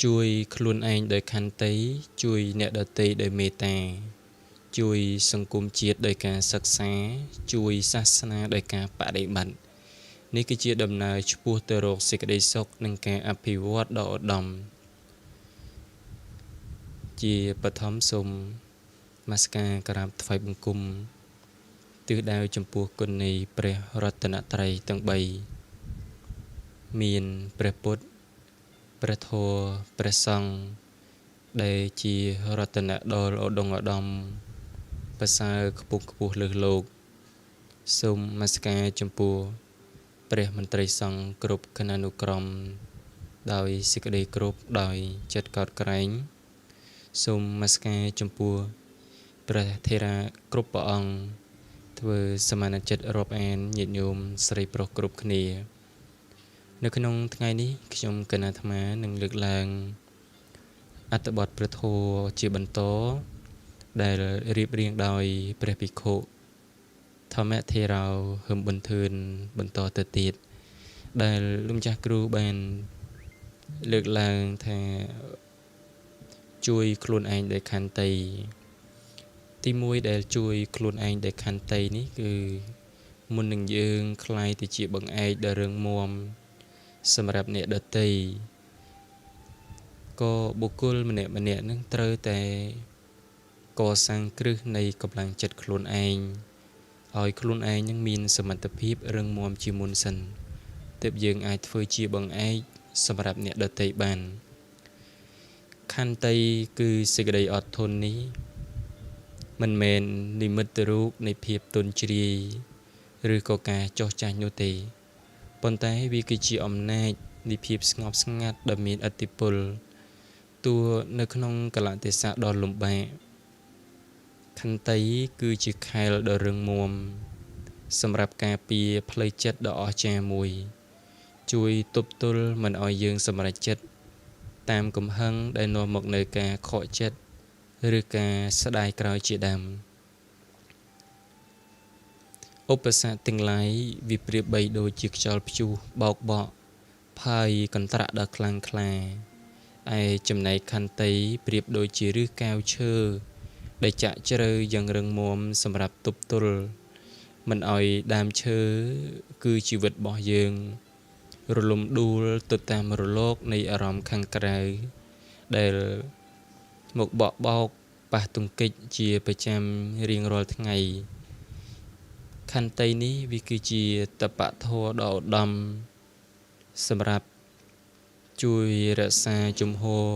ជួយខ្លួនឯងដោយខន្តី ជួយអ្នកដទៃដោយមេត្តា ជួយសង្គមជាតិដោយការសិក្សា ជួយសាសនាដោយការបដិបត្តិនេះគឺជាដំណើរឆ្ពោះទៅរកសេចក្តីសុខនិងការអភិវឌ្ឍដ៏ឧត្តមជាបឋមសូមនមស្ការក្រាបថ្វាយបង្គំទិសដៅចំពោះគុណនៃព្រះរតនត្រ័យទាំង3មានព្រះពុទ្ធព្រះធម៌ព្រះសង្ឃដែលជារតនៈដ៏ឧត្តមឧត្តមប្រសើរខ្ពង់ខ្ពស់លើសលោកសូមនមស្ការចំពោះព្រះមន្ត្រីសង្ឃគ្រប់គណៈនុក្រមដោយសេចក្តីគោរពដោយចិត្តកោតក្រែងសូមនមស្ការចំពោះព្រះថេរៈគ្រប់ព្រះអង្គធ្វើសមានចិត្តរាប់អានញាតិញោមស្រីប្រុសគ្រប់គ្នានៅក្នុងថ្ងៃនេះខ្ញុំកណាអាត្មានឹងលើកឡើងអត្ថបទព្រះធម៌ជាបន្តដែលរៀបរៀងដោយព្រះភិក្ខុធម្មថេរោហឹមប៊ុនធឿនបន្តទៅទៀតដែលលោកម្ចាស់គ្រូបានលើកឡើងថាជួយខ្លួនឯងដោយខន្តីទី1ដែលជួយខ្លួនឯងដោយខន្តីនេះគឺមុននឹងយើងក្លាយទៅជាបង្អែកដ៏រឹងមាំសម្រាប់អ្នកដទៃក៏បុគ្គលម្នាក់ៗនឹងត្រូវតែកសាងគ្រឹះនៃកម្លាំងចិត្តខ្លួនឯងឲ្យខ្លួនឯងនឹងមានសមត្ថភាពរឹងមាំជាមុនសិនទើបយើងអាចធ្វើជាបង្អែកសម្រាប់អ្នកដទៃបានខន្តីគឺសេចក្តីអត់ធន់នេះមិនមែននិមិត្តរូបនៃភាពទន់ជ្រាយឬក៏ការចោះចាញ់នោះទេប៉ុន្តែវាគឺជាអំណាចនៃភាពស្ងប់ស្ងាត់ដ៏មានឥទ្ធិពលទោះនៅក្នុងកលៈទេសៈដ៏លំបាកខន្តីគឺជាខែលដ៏រឹងមាំសម្រាប់ការពារផ្លូវចិត្តដ៏អស្ចារ្យមួយជួយទប់ទល់មិនឲ្យយើងសម្រេចចិត្តតាមកំហឹងដែលនាំមកនូវការខកចិត្តឬការស្ដាយក្រោយជាដើមឧបសគ្គទាំងឡាយវាប្រៀបបីដូចជាខ្យល់ព្យុះបោកបក់ផាយកន្ត្រាក់ដ៏ខ្លាំងក្លាឯចំណែកខន្តីប្រៀបដូចជាឫសកែវឈើដែលចាក់ជ្រៅយ៉ាងរឹងមាំសម្រាប់ទប់ទល់មិនឲ្យដើមឈើគឺជីវិតរបស់យើងរលំដួលទៅតាមរលកនៃអារម្មណ៍ខាងក្រៅដែលមកបក់បោកប៉ះទង្គិចជាប្រចាំរៀងរាល់ថ្ងៃខន្តីនេះវាគឺជាតបធម៌ដ៏ឧត្តមសម្រាប់ជួយរក្សាជំហរ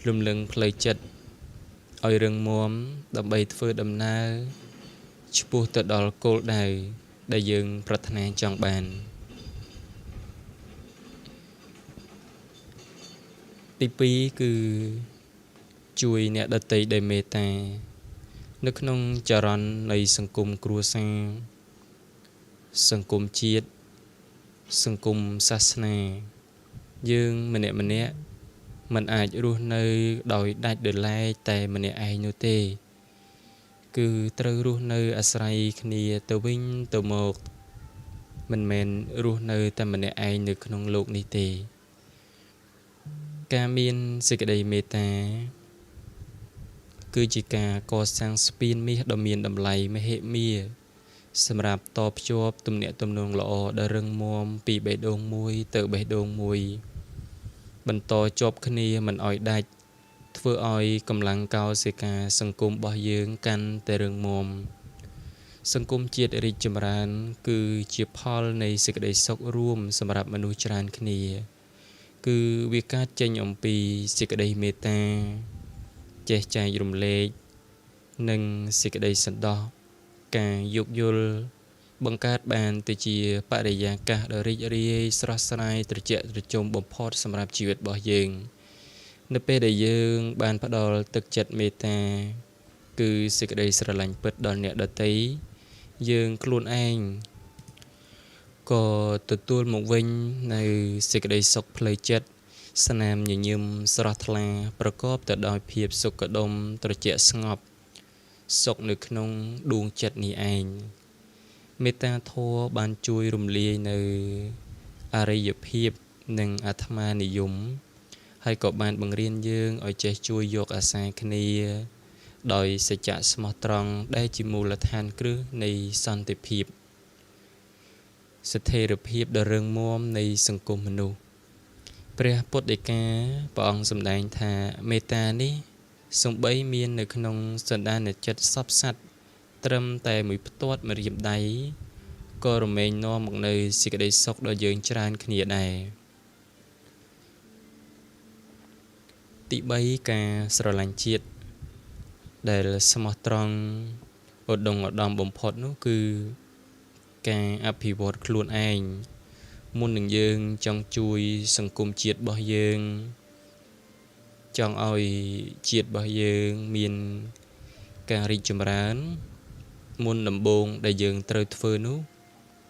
លំលឹងផ្លូវចិត្តឲ្យរឹងមាំដើម្បីធ្វើដំណើរឆ្ពោះទៅដល់គោលដៅដែលយើងប្រាថ្នាចង់បានទី2គឺជួយអ្នកដទៃដោយមេត្តានៅក្នុងចរន្តនៃសង្គមគ្រួសារសង្គមជាតិសង្គមសាសនាយើងម្នាក់ៗមិនអាចរស់នៅដោយដាច់ដោយឡែកតែម្នាក់ឯងនោះទេគឺត្រូវរស់នៅអាស្រ័យគ្នាទៅវិញទៅមកមិនមែនរស់នៅតែម្នាក់ឯងនៅក្នុងលោកនេះទេការមានសេចក្តីមេត្តាគឺជាការកសាងស្ពានមាសដ៏មានតម្លៃមហិមាសម្រាប់តភ្ជាប់ទំនាក់ទំនងល្អដ៏រឹងមាំពីបេះដូងមួយទៅបេះដូងមួយបន្តជាប់គ្នាមិនឲ្យដាច់ធ្វើឲ្យកម្លាំងកោសិកាសង្គមរបស់យើងកាន់តែរឹងមាំសង្គមជាតិរីកចម្រើនគឺជាផលនៃសេចក្តីសុខរួមសម្រាប់មនុស្សច្រើនគ្នាគឺវាកើតចេញអំពីសេចក្តីមេត្តាចេះចែករំលែកនិងសេចក្តីសន្តោសការយោគយល់បង្កើតបានទៅជាបរិយាកាសដ៏រីករាយស្រស់ស្រាយត្រជាក់ត្រជុំបំផុតសម្រាប់ជីវិតរបស់យើងនៅពេលដែលយើងបានផ្ដល់ទឹកចិត្តមេត្តាគឺសេចក្តីស្រឡាញ់ពិតដល់អ្នកដទៃយើងខ្លួនឯងក៏ទទួលមកវិញនៅសេចក្តីសុខផ្លូវចិត្តស្នាមញញឹមស្រស់ថ្លាប្រកបទៅដោយភាពសុខដុមត្រជាក់ស្ងប់សុខនៅក្នុងដួងចិត្តនេះឯងមេត្តាធម៌បានជួយរំលាយនៅអរិយភាពនិងអាត្មានិយមហ ហើយក៏បានបង្រៀនយើងឲ្យចេះជួយយកអាសាគ្នាដោយសច្ចៈស្មោះត្រង់ដែលជាមូលដ្ឋានគ្រឹះនៃសន្តិភាពស្ថិរភាពដ៏រឹងមាំនៃសង្គមមនុស្សព្រះពុទ្ធដីកាព្រះអង្គសម្ដែងថាមេត្តានេះសំបីមាននៅក្នុងសន្តានចិត្តសព្វសត្វត្រឹមតែមួយផ្ទាត់ម្រាមដៃក៏រមែងនាំមកនៅសេចក្តីសុខដល់យើងច្រើនគ្នាដែរទី3ការស្រឡាញ់ជាតិដែលស្មោះត្រង់ឧត្តមឧត្តមបំផុតនោះគឺការអភិវឌ្ឍខ្លួនឯងមុននឹងយើងចង់ជួយសង្គមជាតិរបស់យើងចង់ឲ្យជាតិរបស់យើងមានការរីកចម្រើនមុនដំបូងដែលយើងត្រូវធ្វើនោះ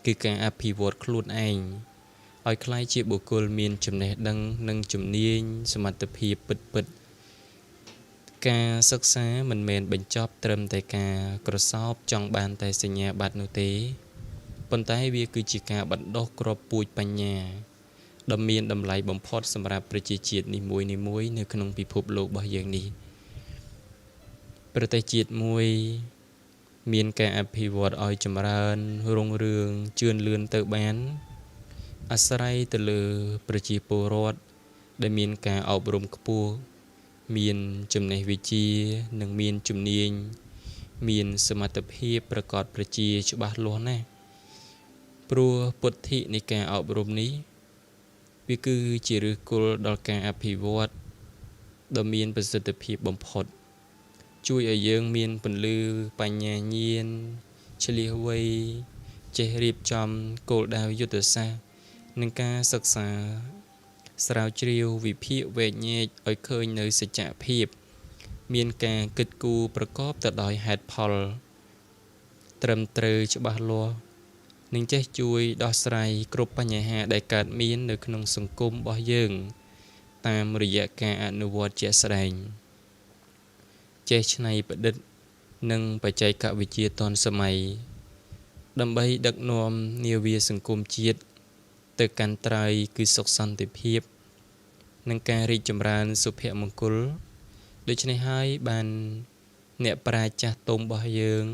គឺការអភិវឌ្ឍខ្លួនឯងឲ្យក្លាយជាបុគ្គលមានចំណេះដឹងនិងជំនាញសមត្ថភាពពិតៗការសិក្សាមិនមែនបញ្ចប់ត្រឹមតែការក្រសោបចង់បានតែសញ្ញាបត្រនោះទេប៉ុន្តែវាគឺជាការបណ្ដុះគ្រាប់ពូជបញ្ញាដ៏មានតម្លៃបំផុតសម្រាប់ប្រជាជាតិនីមួយៗនៅក្នុងពិភពលោករបស់យើងនេះប្រទេសជាតិមួយមានការអភិវឌ្ឍឲ្យចម្រើនរុងរឿងជឿនលឿនទៅបានអាស្រ័យទៅលើប្រជាពលរដ្ឋដែលមានការអប់រំខ្ពស់មានចំណេះវិជ្ជានិងមានជំនាញមានសមត្ថភាពប្រកបប្រជាច្បាស់លាស់ណាស់ព្រោះពុទ្ធិនៃការអប់រំនេះវាគឺជាឫសគល់ដល់ការអភិវឌ្ឍដ៏មានប្រសិទ្ធភាពបំផុតជួយឲ្យយើងមានពន្លឺបញ្ញាញាណឈ្លាសវៃចេះរៀបចំគោលដៅយុទ្ធសាស្ត្រនិងការសិក្សាស្រាវជ្រាវវិភាគវែកញែកឲ្យឃើញនៅសច្ចភាពមានការគិតគូរប្រកបទៅដោយហេតុផលត្រឹមត្រូវច្បាស់លាស់និងចេះជួយដោះស្រាយគ្រប់បញ្ហាដែលកើតមាននៅក្នុងសង្គមរបស់យើងតាមរយៈការអនុវត្តជាក់ស្ដែងចេះច្នៃប្រឌិតនិងបច្ចេកវិទ្យាទាន់សម័យដើម្បីដឹកនាំនាវាសង្គមជាតិទៅកាន់ត្រើយគឺសុខសន្តិភាពនិងការរីកចម្រើនសុភមង្គលដូច្នេះហើយបានអ្នកប្រាជ្ញចាស់ទុំរបស់យើង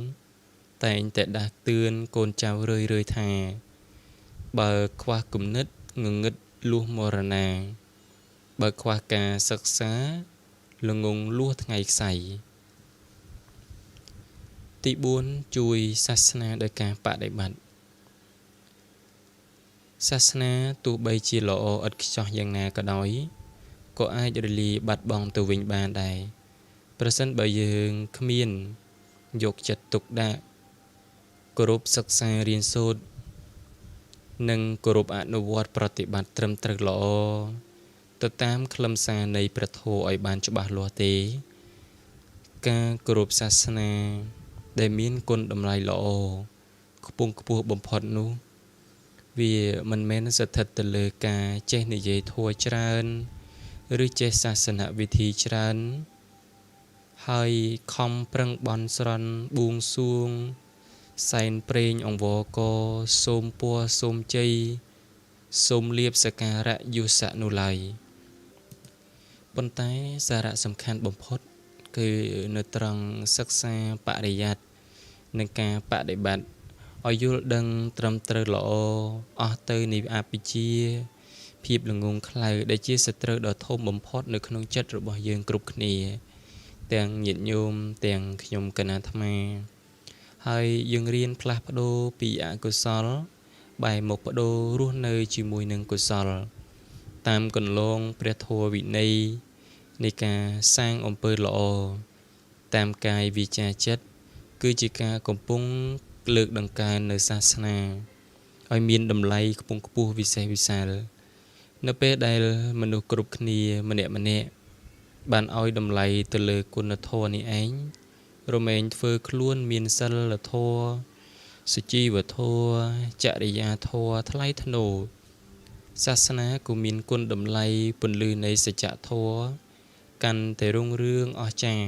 តែងតែដាស់តឿនកូនចៅរឿយៗថាបើខ្វះគំនិតងងឹតលុះមរណាបើខ្វះការសិក្សាល្ងងលួសថ្ងៃខ្សែទី4ជួយសាសនាដោយការបដិបត្តិសាសនាទោះបីជាល្អឥតខ្ចោះយ៉ាងណាក៏ដោយក៏អាចរលាយបាត់បង់ទៅវិញបានដែរប្រសិនបើយើងគ្មានយកចិត្តទុកដាក់គោរពសិក្សារៀនសូត្រនិងគោរពអនុវត្តប្រតិបត្តិត្រឹមត្រូវល្អទៅតាមខ្លឹមសារនៃព្រះធម៌ឲ្យបានច្បាស់លាស់ទេការគោរពសាសនាដែលមានគុណតម្លៃល្អខ្ពង់ខ្ពស់បំផុតនោះវាមិនមែនស្ថិតទៅលើការចេះនិយាយធម៌ច្រើនឬចេះសាសនវិធីច្រើនហើយខំប្រឹងបន់ស្រន់បួងសួងសែនព្រេងអង្វរកសូមពរសូមជ័យសូមលាភសក្ការៈយុសៈនោះឡើយប៉ុន្តែសារៈសំខាន់បំផុតគឺនៅត្រង់សិក្សាបរិយ័តនិងការបដិបត្តិឲ្យយល់ដឹងត្រឹមត្រូវល្អអស់ទៅនៃអភិជាភាពល្ងង់ខ្លៅដែលជាសត្រូវដ៏ធំបំផុតនៅក្នុងចិត្តរបស់យើងគ្រប់គ្នាទាំងញាតិញោមទាំងខ្ញុំកណាអាត្មាហើយយើងរៀនផ្លាស់ប្ដូរពីអកុសលបែរមកប្ដូររស់នៅជាមួយនឹងកុសលតាមគន្លងព្រះធម៌វិន័យនៃការសាងអំពើល្អតាមកាយវាចាចិត្តគឺជាការកំពុងលើកដង្កើងនៅសាសនាឲ្យមានតម្លៃខ្ពង់ខ្ពស់វិសេសវិសាលនៅពេលដែលមនុស្សគ្រប់គ្នាម្នាក់ៗបានឲ្យតម្លៃទៅលើគុណធម៌នេះឯងរមែងធ្វើខ្លួនមានសិលធម៌សុជីវធម៌ចរិយាធម៌ថ្លៃថ្នូរសាសនាក៏មានគុណតម្លៃពន្លឺនៃសច្ចធម៌កាន់តែរុងរឿងអស្ចារ្យ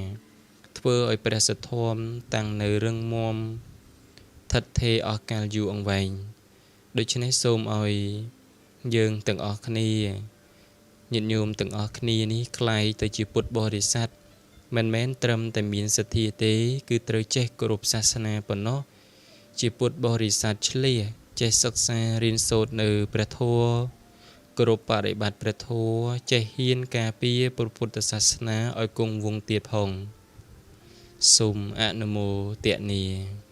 ធ្វើឲ្យព្រះសទ្ធំតាំងនៅរឹងមាំថិតថេរអស់កាលយូរអង្វែងដូច្នេះសូមឲ្យយើងទាំងអស់គ្នា ញាតិញោមទាំងអស់គ្នានេះក្លាយទៅជាពុទ្ធបរិស័ទមិនមែនត្រឹមតែមានសទ្ធាទេ គឺត្រូវចេះគោរពសាសនាប៉ុណ្ណោះ ជាពុទ្ធបរិស័ទឆ្លៀសចេះសិក្សារៀនសូត្រនៅព្រះធម៌គោរពបរិបត្តិព្រះធម៌ចេះហ៊ានការពារព្រះពុទ្ធសាសនាឲ្យគង់វង្សទៀតផងសូមអនុមោទនា។